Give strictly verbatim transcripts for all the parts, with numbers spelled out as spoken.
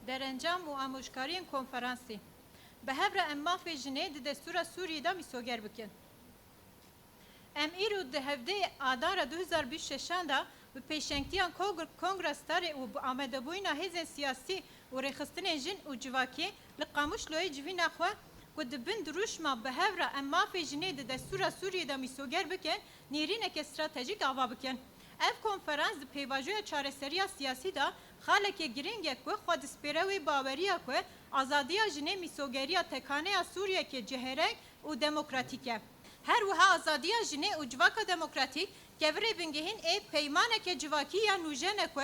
Derencam û amûjkariyên konferansê. Bi hev re em mafê jinê di destûra Sûriyê de mîsoger bikin. Em îro di hevdeh Adara du hezar bîst şeşan de bi pêşengtiya Kong-, Kongra Starê û bi amadebûyîna hêzên siyasî û rêxistinên jin û civakî li Qamişloyê civîna xwe ku di bin dirûşma bi hev re em mafê jinê di destûra Sûriyê de mîsoger bikin, nêrîneke stratejîk ava bikin. Ev konferans di pêvajoya çareseriya siyasî de xaleke girîng e ku xwe dispêre wê baweriya ku azadiya jinê mîsogeriya tekaneya Sûriyeke cihêreng û demokratîk e. Her wiha azadiya jinê û civaka demokratîk kevirê bingehîn ê peymaneke civakî ya nûjen e ku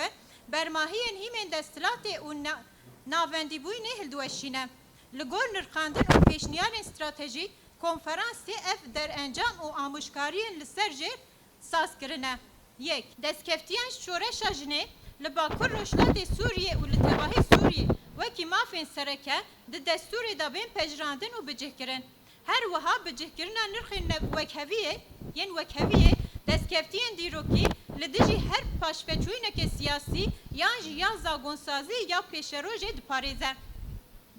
bermahiyên hîmên desthilatê û na-, navendîbûyînê hildiweşîne. Li gor nirxandin û pêşniyarên stratejîk, konferansê ev derencam û amûjkariyên li ser jêr saz kirine. Yek, destkeftiyên şoreşa jinê li Bakur Rojhilatê Sûriyê û li tevahî Sûriyê wekî mafên sereke di destûrê de bên pejirandin û bicihkirin. Her wiha bicihkirina nirxên ne-, wekheviyê, yên wekheviyê, destkeftiyên dîrokî li dijî her paşveçûyîneke siyasî yan jî ya zagonsazî ya pêşerojê diparêze.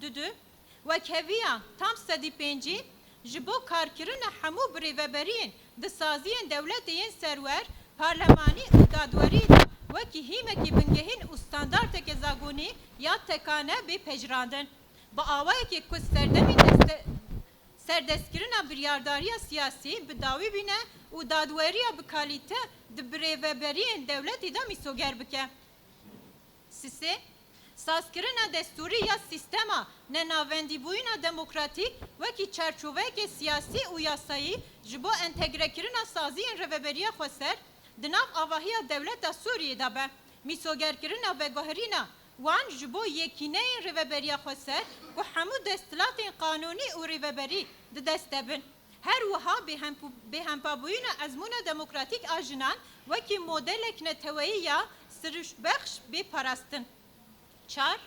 Dudu, wekheviya tam sedî pêncî ji bo karkirina hemû birêveberiyên di saziyên dewletê yên serwer, parlemanî û dadwerî de wekî hîmekî bingehîn û standarteke zagonî ya tekane bê pejirandin. Bi awayekê ku serdemên deste-, serdestkirina biryardariya siyasî bi dawî bîne û dadweriya bi kalîte di birêveberiyên dewletî de mîsoger bike. Sisê, sazkirina destûrî ya sîstema nenavendîbûyîna demokratîk wekî çarçoveyeke siyasî û yasayî ji bo entegrekirina saziyên Rêveberiya Xweser di nav avahiya dewleta Sûriyê de be. Mîsogerkirina veguherîna wan ji bo yekîneyên Rêveberiya Xweser ku hemû desthilatên qanûnî û rêveberî di dest de bin. Her wiha bêhemp-, bêhempabûyîna ezmûna demokratîk a jinan wekî modelek neteweyî ya siruştbexş bê parastin. Çar,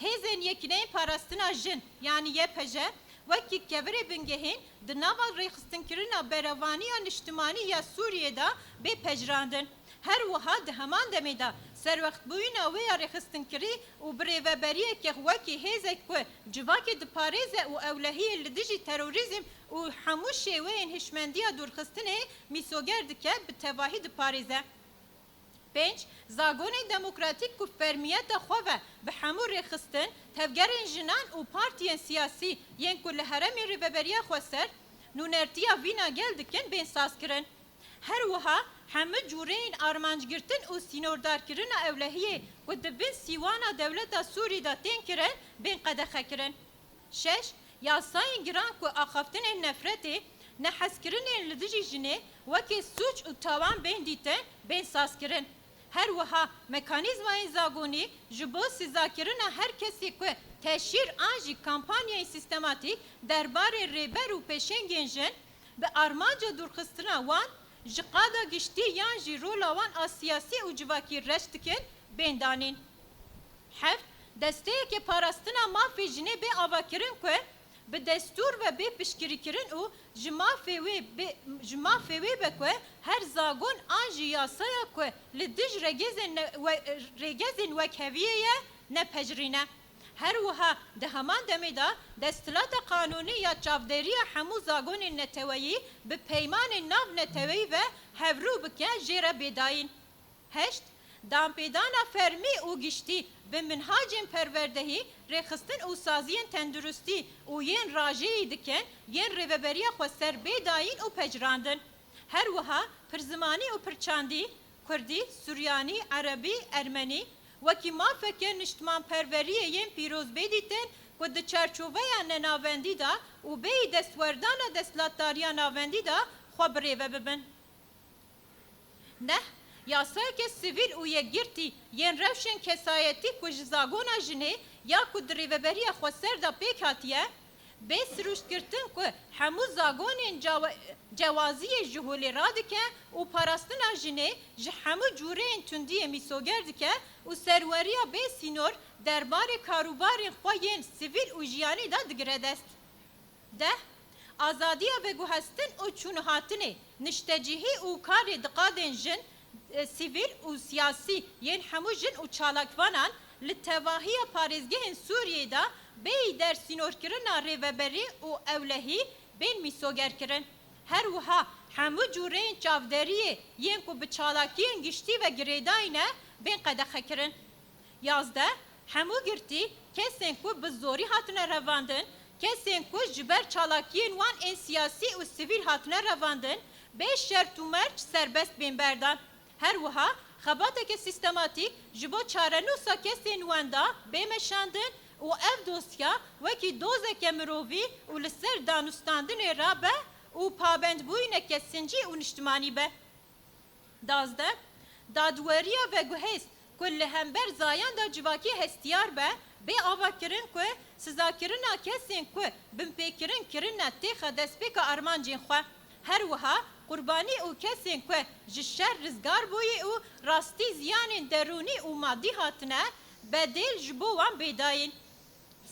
hêzên Yekîneyên Parastina Jin, yanî Y P J, wekî kevirê bingehîn di nava rêxistinkirina berevaniya niştimanî ya Sûriyê de bê pejirandin. Her wiha di heman demê de serwextbûyîna wê ya rêxistinkirî û birêveberiyeke wekî hêzek ku civakê diparêze û ewlehiyê li dijî terorîzm û hemû şêweyên hişmendiya dûrxistinê mîsoger dike, bi tevahî diparêze. Pênc, zagonên demokratîk ku fermiyeta xwe ve bi hemû rêxistin, tevgerên jinan û partiyên siyasî yên ku li herêmên Rêveberiya Xweser nûnertiya vîna gel dikin, bên sazkirin. Her wiha hemû cûreyên armancgirtin û sînordarkirina ewlehiyê ku di bin sîwana dewleta Sûrî de tên kirin, bên qedexekirin. Şeş, yasayên giran ku axaftinên nefretê, nehezkirinên li dijî jinê wekî sûc û tawan bên dîtin, bên sazkirin. Her wiha mekanîzmayên zagonî ji bo sizakirina her kesê ku teşhîr an jî kampanyayên sîstematîk derbarê rêber û pêşengên jin, bi armanca dûrxistina wan ji qada giştî yan jî rola wan a siyasî û civakî reş dikin, bên danîn. Heft, desteyeke parastina mafê jinê bê avakirin ku bi destûr ve bê piştgirîkirin û ji mafê wê bê, ji mafê wê be ku her zagon an jî yasaya ku li dij rêgezên ne-, we-, rêgezên wekheviyê ye, nepejirîne. Her wiha di heman demê de desthilata qanûnî ya çavdêriya hemû zagonên neteweyî bi peymanên navneteweyî ve hevrû bike jê re bê dayîn. Heşt, danpêdana fermî û giştî bi minhacên perwerdehî, rêxistin û saziyên tenduristî û yên rajêyî dikin, yên Rêveberiya Xweser bê dayîn û pejirandin. Her wiha pirzimanî û pirçandî, kurdî, suryanî, erebî, ermenî, wekî mafeke niştimanperweriyê yên pîroz bê dîtin ku di çarçoveya nenavendî de û bêyî destwerdana desthilatdariya navendî de xwe birêve bibin. Neh, yasayeke sivîl û yekgirtî yên rewşên kesayetî ku ji zagona jinê ya ku di Rêveberiya Xweser de pêk hatiye, bê sirûştgirtin ku hemû zagonên cawe-, cewaziyê ji holê radike û parastina jinê ji hemû cûreyên tundiyê mîsoger dike û serweriya bê sînor derbarê karûbarên xwe yên sivîl û jiyanî de digire dest. Deh, azadiya veguhestin û çûnûhatinê, niştecihî û karê di qadên jin, e, sivîl û siyasî yên hemû jin û çalakvanan Li tevahiya parêzgehên Sûriyê de bêyî dersînorkirina rêveberî û ewlehî bên mîsogerkirin. Her wiha hemû cûreyên çavderiyê yên ku bi çalakiyên giştî ve girêdayî ne, bên qedexekirin. Yazdeh. Hemû girtî, kesên ku bi zorî hatine revandin, kesên ku ji ber çalakiyên wan ên siyasî û sivîl hatine revandin, bê şert û merc serbest bên berdan. Her wiha xebateke sîstematîk ji bo çarenûsa kesên wenda bê meşandin û ev dosya wekî dozeke mirovî û li ser danûstandinê rabe û pabendbûyîneke sincî û niştimanî be. Dazdeh. Dadweriya veguhêz ku li hember zayenda civakî hestiyar be, bê avakirin ku sizakirina kesên ku binpêkirin kirine têxa destpêka armancên xwe. Her wiha qurbanî û kesên ku ji şer rizgar bûyî û rastî ziyanên derûnî û madî hatine, bedêl ji bo wan bê dayîn.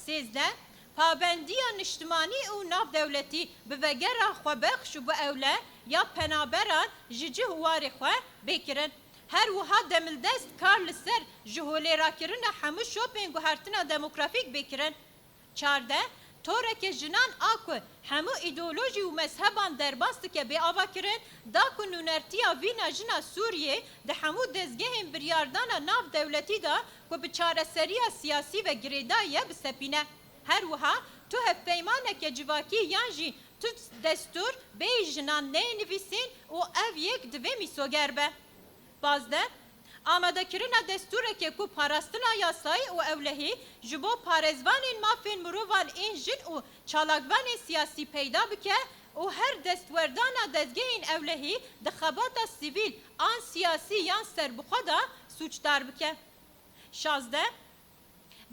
Sêzdeh. Pabendiya niştimanî û navdewletî bi vegera xwebexş û bi ewle ya penaberan ji cih û warê xwe bê kirin. Her wiha demildest kar li ser ji holêrakirina hemû şopên guhertina demografîk bê kirin. Çardeh. Toreke jinan a ku hemû îdeolojî û mezheban derbas dike bê avakirin, da ku nûnertiya vîna jina Sûriyê di hemû dezgehên biryardana navdewletî de ku bi çareseriya siyasî ve girêdayî ye bisepîne. Her wiha tu hevpeymaneke civakî yan jî tu destûr bêyî jinan neyê nivîsîn û ev yek divê mîsoger be. Pazdeh. Amadekirina destûreke ku parastina yasayî û ewlehî ji bo parêzvanên mafên mirovan ên jin û çalakvanên siyasî peyda bike û her destwerdana dezgehên ewlehî di xebata sivîl an siyasî yan serbixwe de sûcdar bike. Şazdeh.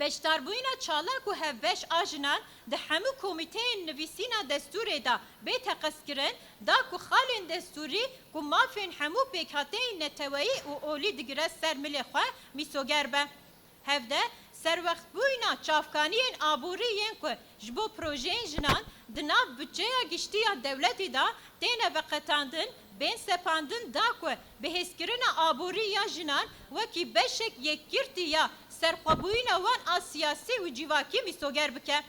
Beşdarbûyîna çalak û hevbeş a jinan di hemû komîteyên nivîsîna destûrê de bê teqezkirin, da ku xalên destûrî ku mafên hemû pêkhateyên neteweyî û olî digire ser milê xwe, mîsoger be. Hevdeh. Serwextbûyîna çavkaniyên aborî yên ku ji bo projeyên jinan di nav budceya giştî ya dewletê de têne veqetandin, bên sepandin, da ku bihêzkirina aborî ya jinan wekî beşek yekgirtî ya serxwebûyîna wan a siyasî û civakî mîsoger bike.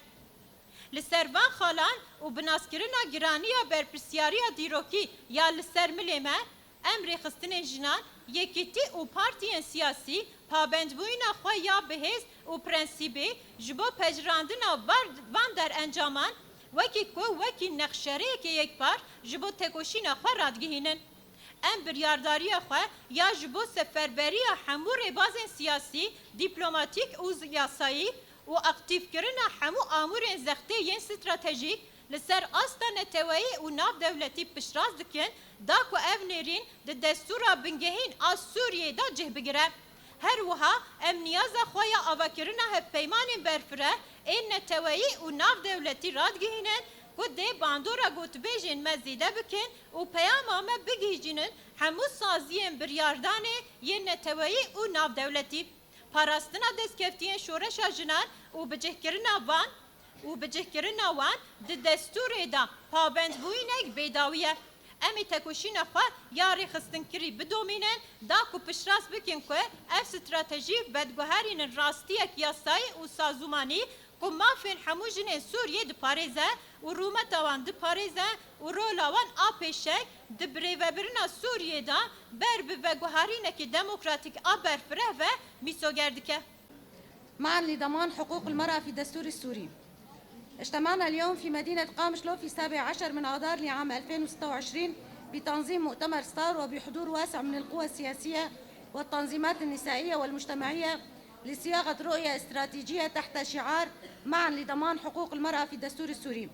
Li ser van xalan û binaskirina giraniya berpirsiyariya dîrokî ya li ser milê me, em rêxistinên jinan, yekîtî û partiyên siyasî pabendbûyîna xwe ya bihêz û prensîbî ji bo pejirandina var-, van derencaman wekî ku wekî nexşerêyeke yekpar ji bo tekoşîna xwe radigihînin. Em biryardariya xwe ya ji bo seferberiya hemû rêbazên siyasî, dîplomatîk û yasayî û aktîfkirina hemû amûrên zextê yên stratejîk li ser asta neteweyî û navdewletî piştrast dikin, da ku ev nêrîn di destûra bingehîn a Sûriyê de cih bigire. Her wiha em niyaza xwe ya avakirina hevpeymanên berfireh ên neteweyî û navdewletî radigihînin ku dê bandora gotibêjên me zêde bikin û peyama me bigihîjînin hemû saziyên biryardanê yên neteweyî û navdewletî. Parastina destkeftiyên şoreşa jinan û bicihkirina van û bicihkirina wan di destûrê de pabendbûyînek bêdawî ye. Em ê tekoşîna xwe ya rêxistinkirî bidomînin, da ku piştrast bikin ku ev stratejî vediguherînin rastiyek yasayî û sazûmanî ku mafên hemû jinên Sûriyê diparêze û rûmeta wan diparêze û rola wan a pêşeng di birêvebirina Sûriyê de ber bi veguherînekî demokratîk a berfireh ve mîsoger dike. معا لضمان حقوق المرأة في الدستور السوري. اجتمعنا اليوم في مدينة قامشلو في السابع عشر من آذار لعام ألفين وستة وعشرين بتنظيم مؤتمر ستار وبحضور واسع من القوى السياسية والتنظيمات النسائية والمجتمعية لصياغة رؤية استراتيجية تحت شعار معا لضمان حقوق المرأة في الدستور السوري.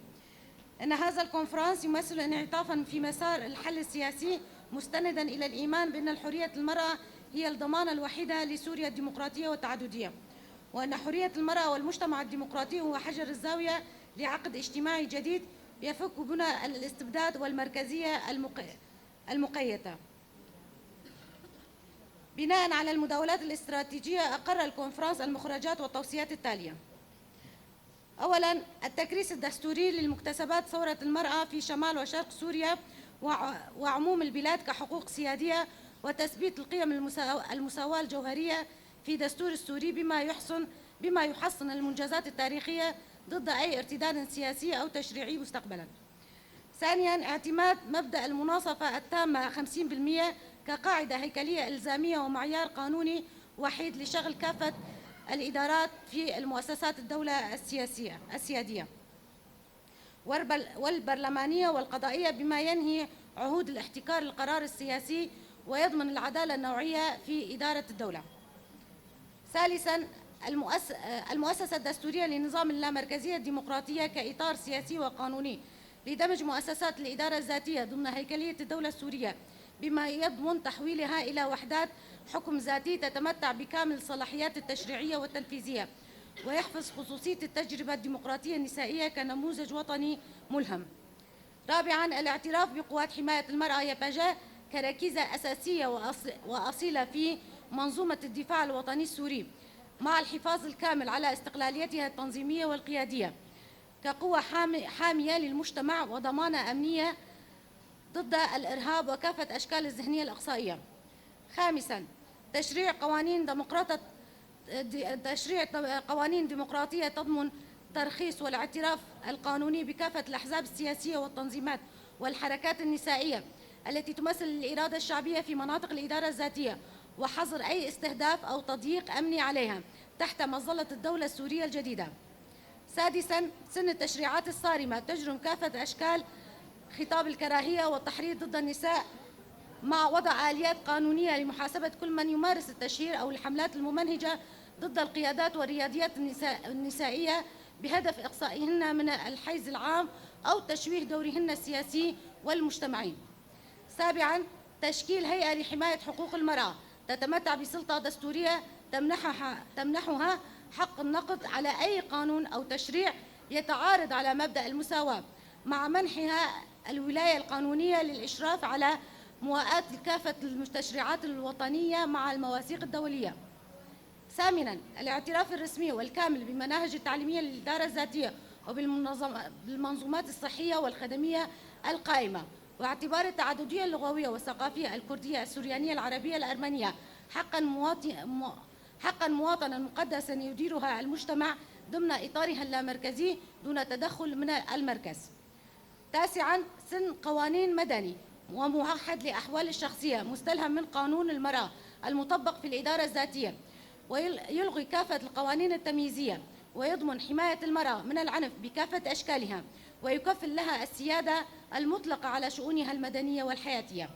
إن هذا الكونفرنس يمثل انعطافا في مسار الحل السياسي، مستندا إلى الإيمان بأن حرية المرأة هي الضمانة الوحيدة لسوريا الديمقراطية والتعددية، وأن حرية المرأة والمجتمع الديمقراطي هو حجر الزاوية لعقد اجتماعي جديد يفك بنى الاستبداد والمركزية المق-، المقيتة. بناء على المداولات الاستراتيجية، أقر الكونفرنس المخرجات والتوصيات التالية. أولا، التكريس الدستوري للمكتسبات ثورة المرأة في شمال وشرق سوريا وع-، وعموم البلاد كحقوق سيادية، وتثبيت القيم المسا-، المساواة الجوهرية في دستور السوري بما يحصن بما يحصن المنجزات التاريخية ضد أي ارتداد سياسي أو تشريعي مستقبلا. ثانيا، اعتماد مبدأ المناصفة التامة خمسين بالمية كقاعدة هيكلية إلزامية ومعيار قانوني وحيد لشغل كافة الإدارات في المؤسسات الدولة السياسية السيادية والبرلمانية والقضائية، بما ينهي عهود الاحتكار القرار السياسي ويضمن العدالة النوعية في إدارة الدولة. ثالثا، المؤس-، المؤسسة الدستورية لنظام اللامركزية الديمقراطية كإطار سياسي وقانوني لدمج مؤسسات الإدارة الذاتية ضمن هيكلية الدولة السورية، بما يضمن تحويلها إلى وحدات حكم ذاتي تتمتع بكامل الصلاحيات التشريعية والتنفيذية، ويحفظ خصوصية التجربة الديمقراطية النسائية كنموذج وطني ملهم. رابعا، الاعتراف بقوات حماية المرأة، يا بي جي، كركيزة أساسية وأص-، وأصيلة في منظومة الدفاع الوطني السوري، مع الحفاظ الكامل على استقلاليتها التنظيمية والقيادية، كقوة حامي-، حامية للمجتمع وضمانة أمنية ضد الإرهاب وكافة أشكال الذهنية الإقصائية. خامسا، تشريع قوانين ديمقراطية، تشريع قوانين ديمقراطية تضمن ترخيص والاعتراف القانوني بكافة الأحزاب السياسية والتنظيمات والحركات النسائية التي تمثل الإرادة الشعبية في مناطق الإدارة الذاتية، وحظر أي استهداف أو تضييق أمني عليها تحت مظلة الدولة السورية الجديدة. سادسا، سن التشريعات الصارمة تجرم كافة أشكال خطاب الكراهية والتحريض ضد النساء، مع وضع آليات قانونية لمحاسبة كل من يمارس التشهير أو الحملات الممنهجة ضد القيادات والرياديات النساء-، النسائية بهدف إقصائهن من الحيز العام أو تشويه دورهن السياسي والمجتمعي. سابعا، تشكيل هيئة لحماية حقوق المرأة تتمتع بسلطة دستورية تمنحها، تمنحها حق النقد على أي قانون أو تشريع يتعارض على مبدأ المساواة، مع منحها الولاية القانونية للإشراف على مواءاة كافة التشريعات الوطنية مع المواثيق الدولية. ثامنا، الاعتراف الرسمي والكامل بالمناهج التعليمية للإدارة الذاتية وبالمنظم-، بالمنظومات الصحية والخدمية القائمة، واعتبار التعددية اللغوية والثقافية الكردية السريانية العربية الأرمنية حقا مواطن-، مو-، حقا مواطنا مقدسا يديرها المجتمع ضمن إطارها اللامركزي دون تدخل من المركز. تاسعا، سن قوانين مدني وموحد لأحوال الشخصية مستلهم من قانون المرأة المطبق في الإدارة الذاتية، ويلغي كافة القوانين التمييزية، ويضمن حماية المرأة من العنف بكافة أشكالها، ويكفل لها السيادة المطلقة على شؤونها المدنية والحياتية.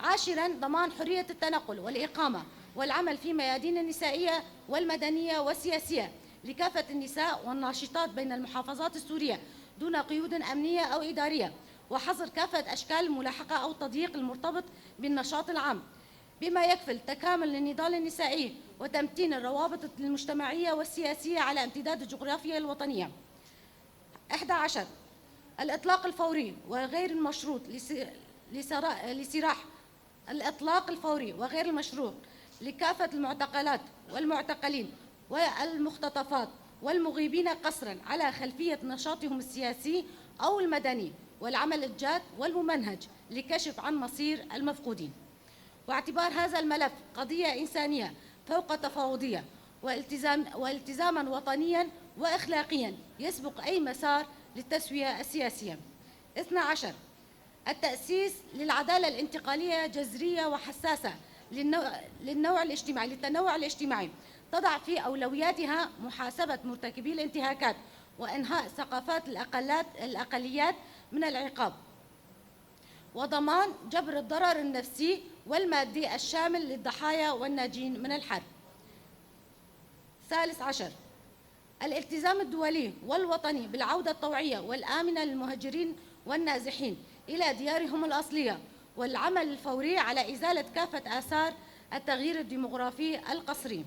عاشرا، ضمان حرية التنقل والإقامة والعمل في ميادين النسائية والمدنية والسياسية لكافة النساء والناشطات بين المحافظات السورية دون قيود أمنية أو إدارية، وحظر كافة أشكال الملاحقة أو التضييق المرتبط بالنشاط العام، بما يكفل تكامل النضال النسائي وتمتين الروابط المجتمعية والسياسية على امتداد الجغرافيا الوطنية. إحدى عشر، الإطلاق الفوري وغير المشروط لس-، لسرا-، لسراح الإطلاق الفوري وغير المشروط لكافة المعتقلات والمعتقلين والمختطفات والمغيبين قسرا على خلفية نشاطهم السياسي أو المدني، والعمل الجاد والممنهج لكشف عن مصير المفقودين. واعتبار هذا الملف قضية إنسانية فوق تفاوضية، والتزام-، والتزاما وطنيا وأخلاقيا يسبق أي مسار للتسوية السياسية. اثنا عشر، التأسيس للعدالة الانتقالية جذرية وحساسة للنوع، للنوع الاجتماعي، للتنوع الاجتماعي، تضع في أولوياتها محاسبة مرتكبي الانتهاكات وإنهاء ثقافات الأقلات-، الأقليات من العقاب، وضمان جبر الضرر النفسي والمادي الشامل للضحايا والناجين من الحرب. ثالث عشر، الالتزام الدولي والوطني بالعودة الطوعية والآمنة للمهاجرين والنازحين إلى ديارهم الأصلية، والعمل الفوري على إزالة كافة آثار التغيير الديمغرافي القسري.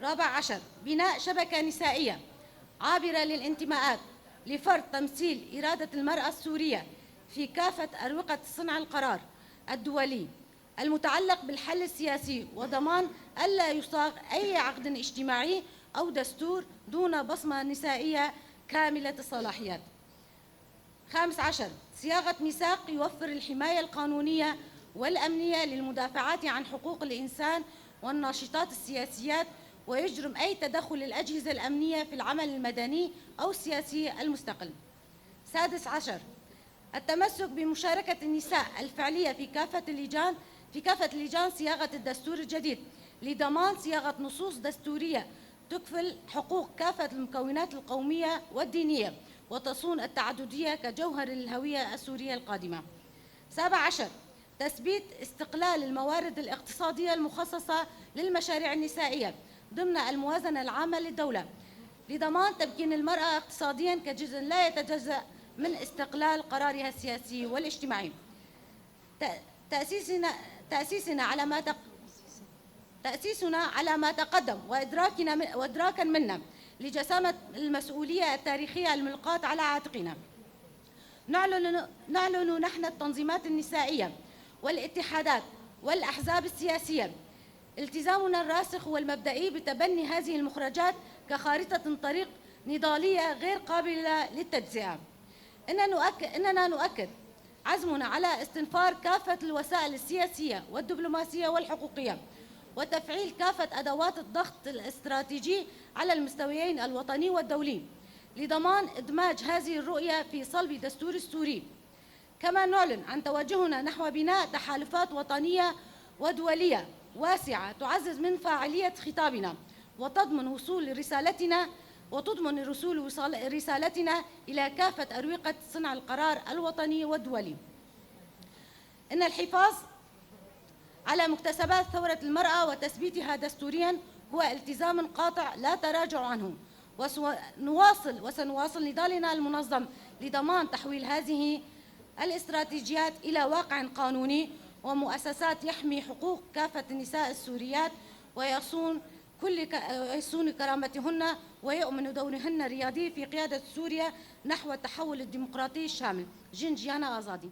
رابع عشر، بناء شبكة نسائية عابرة للانتماءات لفرض تمثيل إرادة المرأة السورية في كافة أروقة صنع القرار الدولي المتعلق بالحل السياسي، وضمان ألا يصاغ أي عقد اجتماعي أو دستور دون بصمة نسائية كاملة الصلاحيات. خامس عشر، صياغة ميثاق يوفر الحماية القانونية والأمنية للمدافعات عن حقوق الإنسان والناشطات السياسيات، ويجرم أي تدخل للأجهزة الأمنية في العمل المدني أو السياسي المستقل. سادس عشر، التمسك بمشاركة النساء الفعلية في كافة اللجان، في كافة اللجان صياغة الدستور الجديد، لضمان صياغة نصوص دستورية تكفل حقوق كافة المكونات القومية والدينية، وتصون التعددية كجوهر للهوية السورية القادمة. سابع عشر، تثبيت استقلال الموارد الاقتصادية المخصصة للمشاريع النسائية ضمن الموازنة العامة للدولة، لضمان تمكين المرأة اقتصاديًا كجزء لا يتجزأ من استقلال قرارها السياسي والاجتماعي. ت-، تأسيسنا، تأسيسنا على ما تق-، تأسيسنا على ما تقدم وإدراكنا من، وإدراكًا منا لجسامة المسؤولية التاريخية الملقاة على عاتقنا. نعلن، نعلن نحن التنظيمات النسائية والاتحادات والأحزاب السياسية التزامنا الراسخ والمبدئي بتبني هذه المخرجات كخارطة طريق نضالية غير قابلة للتجزئة. إننا نؤك-، إننا نؤكد عزمنا على استنفار كافة الوسائل السياسية والدبلوماسية والحقوقية، وتفعيل كافة أدوات الضغط الاستراتيجي على المستويين الوطني والدولي، لضمان إدماج هذه الرؤية في صلب دستور السوري. كما نعلن عن توجهنا نحو بناء تحالفات وطنية ودولية واسعة تعزز من فاعلية خطابنا، وتضمن وصول رسالتنا، وتضمن الوصول وصال-، رسالتنا إلى كافة أروقة صنع القرار الوطني والدولي. إن الحفاظ على مكتسبات ثورة المرأة وتثبيتها دستوريًا هو التزام قاطع لا تراجع عنه، وسنواصل، وسنواصل نضالنا المنظم لضمان تحويل هذه الاستراتيجيات إلى واقع قانوني ومؤسسات يحمي حقوق كافة النساء السوريات، ويصون كل ك-، يصون كرامتهن، ويؤمن دورهن الريادي في قيادة سوريا نحو التحول الديمقراطي الشامل. Jin, jiyana, azadî.